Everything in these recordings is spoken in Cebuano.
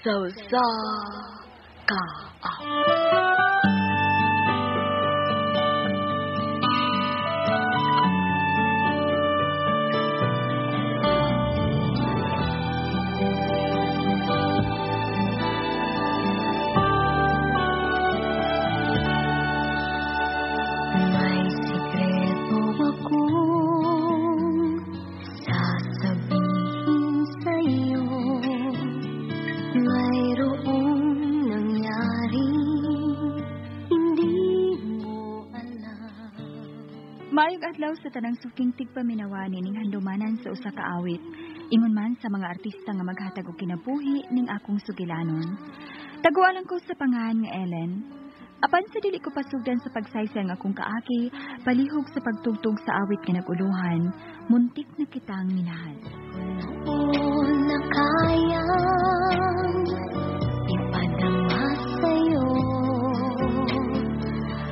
Sa Usa Ka Awit. May sikreto akong sasabihin sa'yo. Mayroong nangyari, hindi mo alam. Maayong adlaw sa tanang suking tigpaminawa nining handumanan sa usa ka awit. Ingon man sa mga artista nga maghatag og kinabuhi ning akong sugilanon. Taguan ko sa pangalan nga Ellen. Apan sa dili ko pasugdan sa pagsaysay ang akong kaaki, palihog sa pagtugtog sa awit nga nag-uluhan, muntik na kitang minahal. Noon na kayang ipadama sa'yo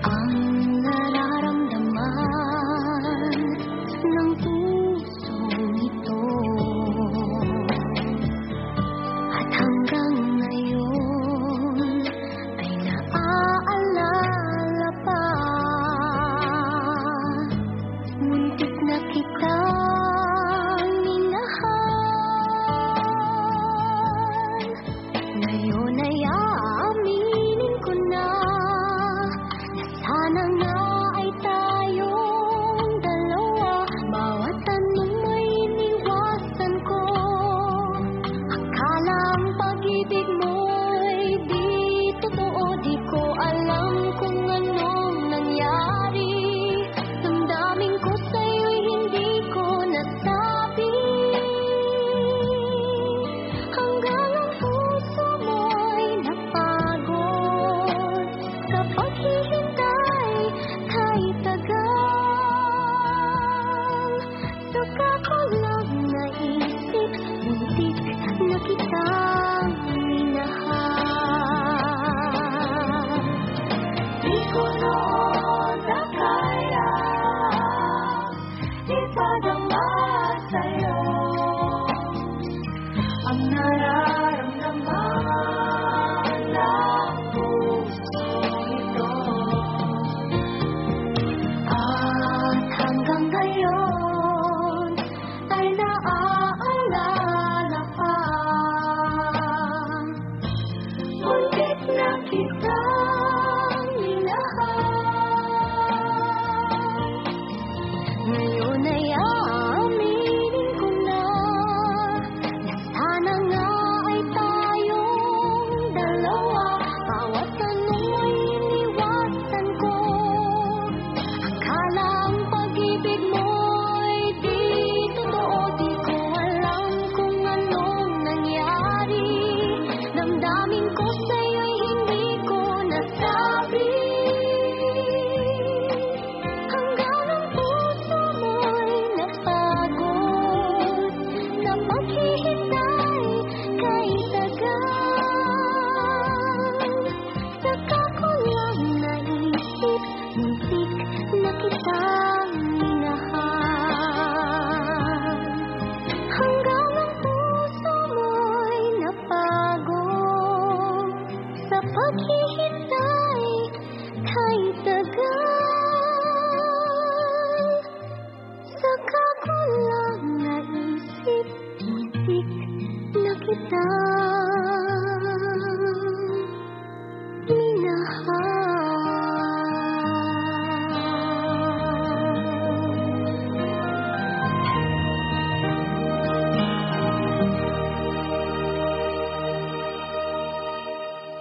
ang nararamdaman ng pusong ito. At hanggang ngayon ay naaalala pa, muntik na kitang minahal. Ngayon ay aaminin ko na, na sana nga ay tayong dalawa. Bawat tanong mo'y iniwasan ko, akala ang pag-ibig mo'y di totoo. Di ko alam kung anong nangyari, damdamin ko sa'yo'y hindi ko nasabi. Hanggang ang puso mo'y napagod sa paghihintay kay tagal. Saka ko lang naisip, muntik na kitang minahal. Di ko noon akala, ipadama sa'yo ang nararamdaman ng pusong ito. At hanggang ngayon ay naaalala pa, muntik na kitang minahal. Ngayon ay aaminin ko na, na sana nga ay tayong dalawa. Bawat tanong mo'y iniwasan ko, akala ang pag-ibig mo'y di totoo. Di ko alam kung anong nangyari, damdamin ko sa'yo'y hindi ko nasabi. Hanggang ang puso mo'y napagod sa paghihintay kay tagal. Saka ko lang naisip, muntik na kitang minahal. Hanggang ang puso mo'y napagod sa paghihintay kay tagal. Saka ko lang naisip, muntik na kitang minahal.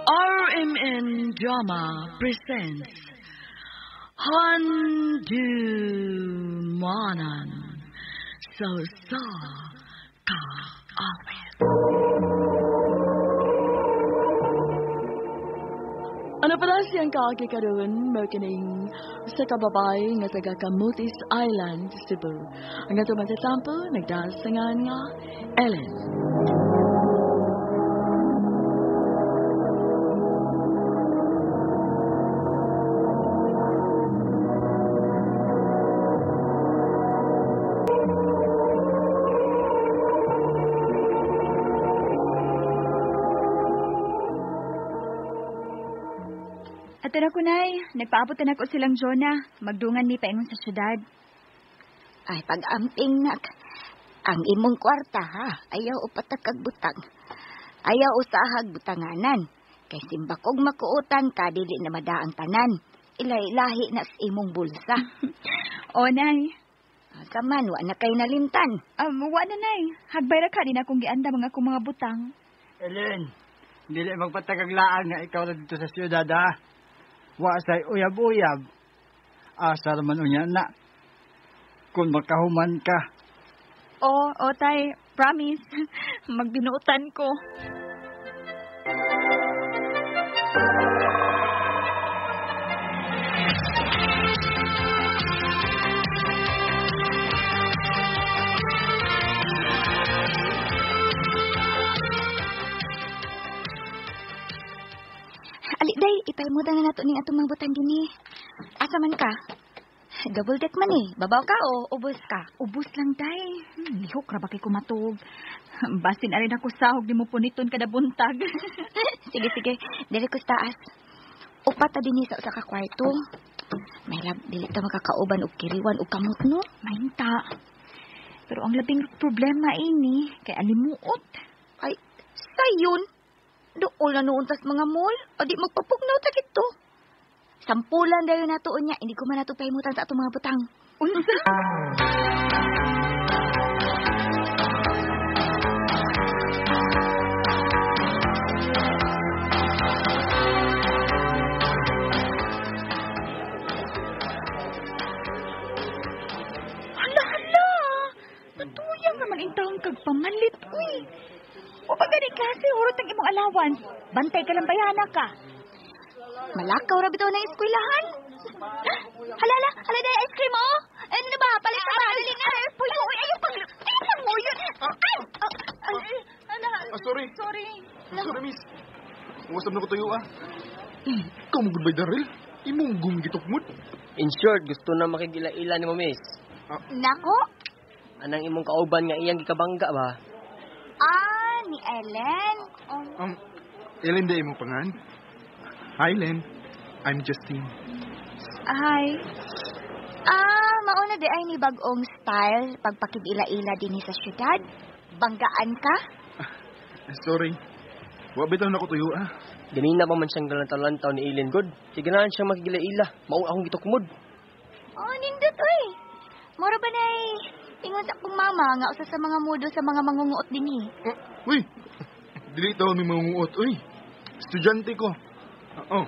RMN Drama presents Handumanan sa Usa Ka Awit. Ano pala siyang kaagi karon mao kining sa kababae nga taga Camotes Island, Cebu. Ang ato matatampo nagdahal sa ngan nga Ellen. Ato na ko, Nay. Nagpaabot na ko silang Jonah. Magdungan mi paingon sa syudad. Ay, pag-amping, nak. Ang imong kwarta, ha? Ayaw upatakag butang. Ayaw usahag butanganan. Kay simbakog makuutan ka, dili na madaang tanan. Ilahi-lahi na sa imong bulsa. O, Nay. Asa man, wa na kay nalimtan. Wa na, Nay. Hagbay ra ka, di na akong gianda mga akong mga butang. Ellen, dili magpatagaglaan nga ikaw na dito sa siyudad, ha? Wa say uyab-uyab. Asa raman unya na. Kung makahuman ka. O, tay. Promise. Magbinuutan ko. Ali, day, ipahimutan na nato ning atong mga butang dinhi. Asa man ka? Double deck man eh. Babaw ka o ubos ka? Ubos lang, day. Lihok ra ba kay kumatog? Basin na rin ako sahog di mo puniton kada buntag. Sige, sige. Dili ko sa taas. Upat ta dinhi sa usa ka kwarto. May lab, dili ta makakauban og kiriwan og kamot, no? Mainta. Pero ang labing problema ini kay alimuot. Ay, sayon. Dool na noon tas mga mall. O di magpapugnaw ta dito. Sampulan dayon nato unya, hindi ko man nato pahimutan sa atong mga butang. Unsa? Hala, hala! Natuyang naman intawon kag pamalit, uy. O pa gani klase, hurot ang imong allowance. Bantay ka lang bayana ka. Malakaw ra bitaw na eskwelahan. Hala, hala, hala dahil ice cream, oh. Ano na ba? Palit na ba? Dali na. Puyo, uy, ayaw pag... Ayaw pag mo yun. Ay! Hala, Sorry. Sorry. Sorry, miss. Usap na ko tuyo, ah. Ikaw mo goodbye, Daryl. Imong gumigitok mo. In short, gusto na makigila-ila ni mo, miss. Nako. Anang imong kauban nga iyang gikabangga ba? Ah, ni Ellen. Ellen da imong pangan. Hi, Len. I'm Justine. Hi. Ah, mauna di ay ni bagong style pagpakig-ila-ila din sa syudad. Banggaan ka? Sorry. Wa bitaw na ko tuyo, ah. Ganina pa man siyang galantaw-lantaw ni Ellen good. Sige na siyang makigila-ila. Mao akong gitukmod. Oh, nindot oy. Mura ba nay ingon sa akong mama nga usa sa mga mudo sa mga mangunguot dinhi. Uy. Dili taw mi mangunguot, uy. Estudyante ko. Oh,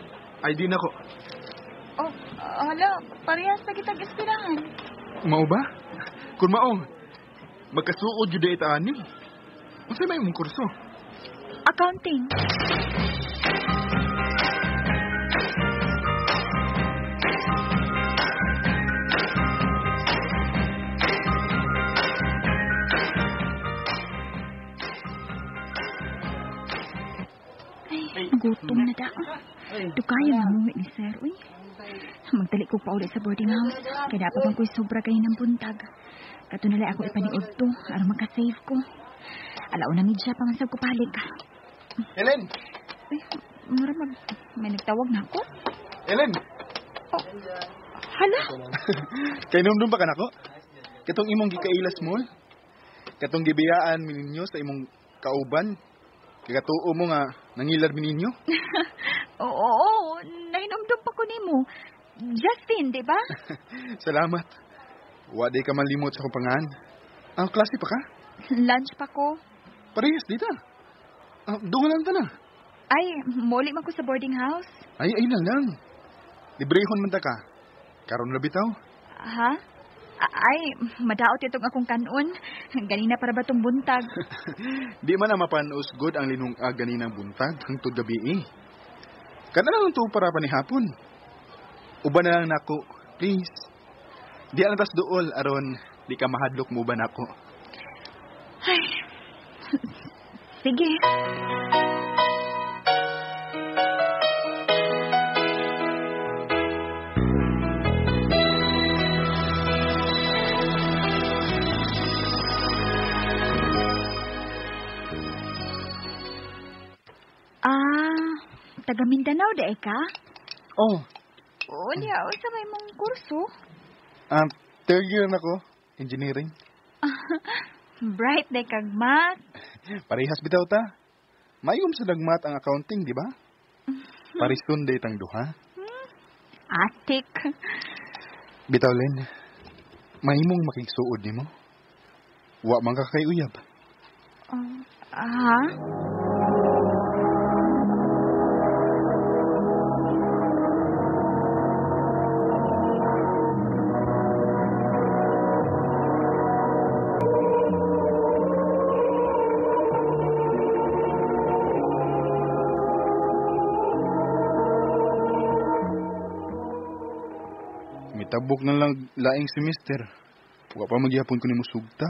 ID na ko. Oh, hala, parehas na kitag eskwelahan. Mao ba? Kun mao, magkasuod jud ita ani. Unsa may imong kurso? Accounting. Ay, gutom na daw. Dukayan na muwi ni sir, uy. Magdali ko pa ulit sa boarding house. Kaya dapat man ko'y sobra kayo ng buntag. Kato nalay ako ipaniod to, aron makasave ko. Alaw na media pa man sa kupalik. Ellen! Uy, mura mag... May nagtawag na ako? Ellen! Oh, hala! Kay numdum pa ka nako? Katong imong gikailas mall? Katong gibiyaan mi ninyo sa imong kauban? Kagatuo mo nga nangilad mi ninyo? Oo, oo, nahinumdum pa ko nimo. Justin, di ba? Salamat. Wa di ka malimot sa akong pangan. Ang klase pa ka? Lunch pa ko. Parehas dita. Doon lang ta na. Ay, muli man ko sa boarding house. Ay, ay lang lang. Librehon man ta ka. Karon na bitaw. Ha? Ay, madaot itong akong kanon. Ganina para ba tong buntag? Di man na mapanusgod ang linungag ganinang buntag hangtod gabi eh. Kana lang to para pa ni hapon. Uban na lang nako, please. Di ang tas duol aron di ka mahadlok mo ba nako. Ay. Sige. Ah, taga Mindanao de ka? Oh. Unya, unsa may mong kurso? Third year na ko, engineering. Bright day kag math. Parehas bitaw ta. Mayom sa nagmat ang accounting, di ba? Parison day tang duha. Atik. Bitaw, Len. Mahimong makigsuod nimo. Wa man ka kay uyab. Ha? Mitabok na lang laing semester. Wa pa magyapon ko nimo sugta.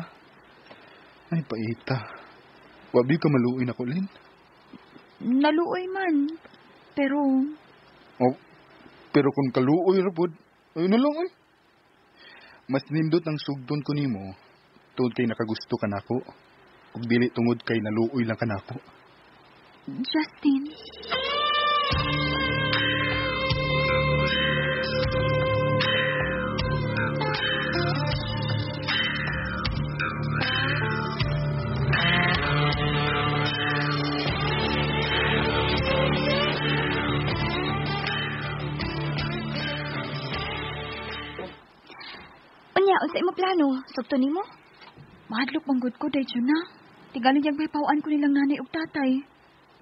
Ay, paita. Wa bi ka maluoy nako, Lin? Naluoy man. Pero... Oh, pero kung kaluoy ra pod, ay na lang ay. Mas nindot ang sugton ko nimo tungod kay nakagusto ka nako. Ug dili tungod kay naluoy lang ka nako. Justin. Unya, unsa imo plano? Sugto nimo? Mahadlok man gud ko day na. Tigalon yang pawaan ko nilang nanay ug tatay.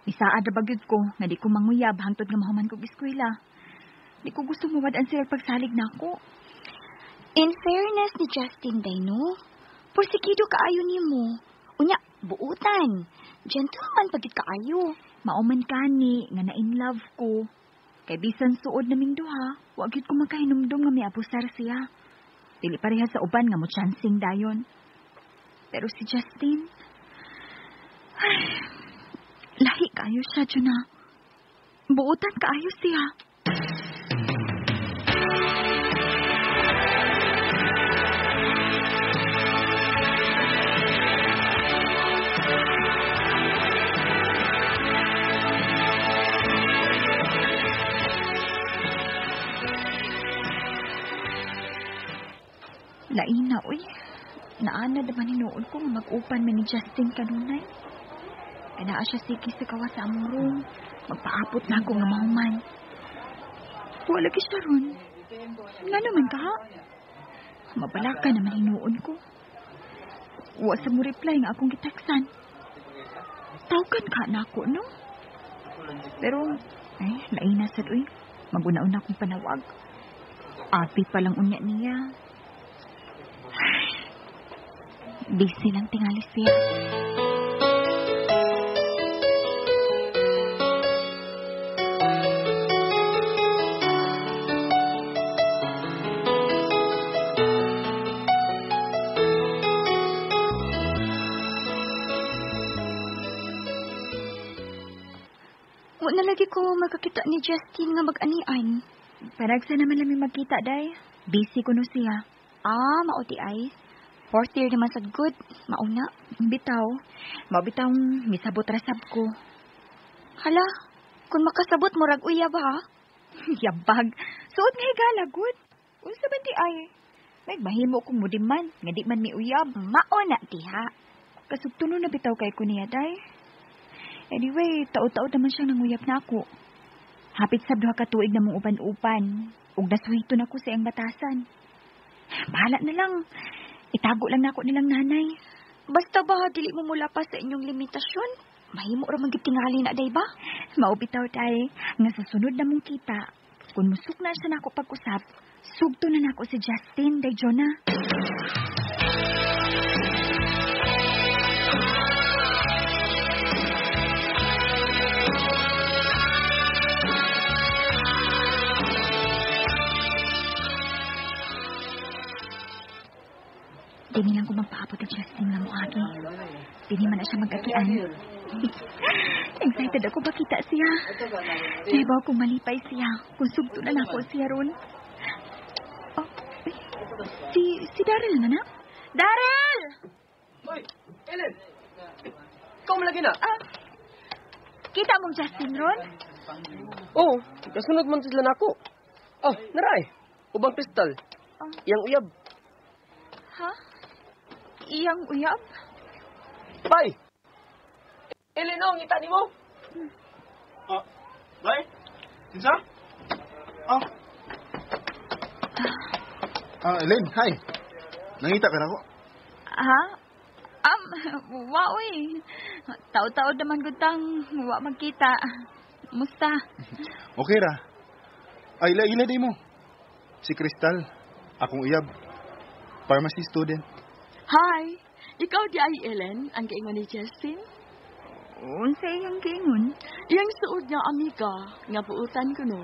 Misaad ra ba gyud ko nga di ko manguyab hangtod nga mahuman kog eskwela. Di ko gusto mawad-an sila pagsalig nako. In fairness ni Justin day no, porsigido kaayo nimo. Unya, buutan. Gentleman pagit kaayo. Mao man kani nga na in love ko. Kay bisan suod naming duha, wa gyud ko makahinumdum nga miabusar siya. Dili pareha sa uban nga mo chancing dayon. Pero si Justin, ay, lahi kaayo siya, Juna. Buutan kaayo siya. Laina, uy. Naana naman hinuon ko nga mag-upan man ni Justin kanunay. Kaya naa siya sige sa kawa sa among room. Magpaapot na ako nga mahuman. Wala ka siya ron. Nga naman ka, ha? Mabalaka naman hinuon ko. Wa sa mo reply nga akong giteksan. Tawgan ka na ako, no? Pero, ay, laina sad, uy. Maguna-una akong panawag. Api pa lang unya niya. Busy lang tingali siya. Wa na lagi ko magkakita ni Justin nga mag-anian. Paragsa naman lang magkita, day. Busy ko no siya. Ah, mao di ay. Fourth year naman sa good. Mauna. Bitaw. Maubitaw, misabot rasab ko. Hala, kung makasabot mo rag uyab ha? Yabag. Suot nga higala, good. Unsa man di ay? May mahimo kong mudiman, nga di man miuyab. Mauna diha. Kasugtuno na bitaw kay ko niya, day. Anyway, tao-tao naman siyang nanguyab na ako. Hapit sa 2 ka tuig na mong upan-upan. Ug nasuhito na ko sa iyang batasan. Bahala na lang. Itago lang nako nilang nanay. Basta ba dili mo mula pa sa inyong limitasyon? Mahimo ra man gyud tingali na day ba? Maubitaw tay nga sa sunod na mong kita, kung musuk na siya nako pag-usap, sugto na nako si Justin day Jonah. Dini lang ko magpaabot ni Justin nga muagi. Dini man na siya mag-agian. Excited ako makita siya. Naibaw kong malipay siya. Kung sugto na nako siya ron. Oh, ay, si Daryl na na? Daryl! Oy, Ellen! Ikaw malagi na? Ah, kita mong Justin ron? Oh, kasunod man sila nako. Oh, naray. Ubang Kristal. Iyang uyab. Ha? Iyang uyab? Bay! Ellen, oh, ngita nimo. Ah, bay? Kinsa? Ah. Ah, Ellen, hi. Nangita ka na ko. Ha? Wa oy. Tao-tao naman gud tang wa magkita. Musta? Okay ra. Ay, ila ila di mo. Si Crystal, akong uyab. Pharmacy student. Hi! Ikaw di ay Ellen, ang giingon ni Justin? Unsa iyang giingon? Iyang suod nga amiga, nga buutan ko no.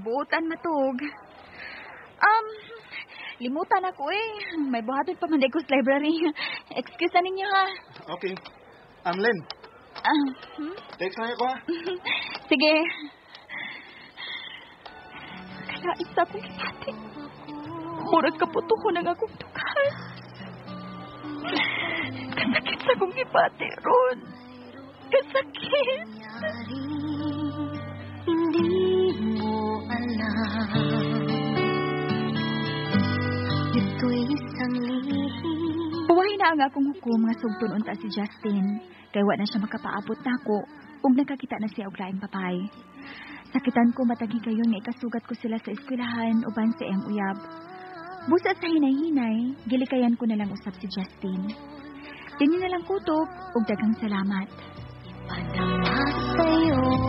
Buutan matug. Limutan ako eh. May buhaton pa man ko sa library. Excuse na ninyo ha. Okay. I'm Len. Ah, hmm? Text na ko ha. Sige. Kaya isa kong gibati. Murag kaputo ko ng akong tukas. Kasakit sa akong gibati, Ron. Kasakit. Hindi mo alam. Ito'y isang lihim. Buwahin na ang akong hukom nga sugton unta si Justin. Kay wa na siya makapaabot nako ug nakakita na siya og laing babae. Sakitan ko matag higayon nga ikasugat ko sila sa eskwelahan uban sa iyang uyab. Busa sa hinay-hinay, gilikayan ko na lang usab si Justin. Dinhi na lang kutob ug daghang salamat. Padama sa'yo.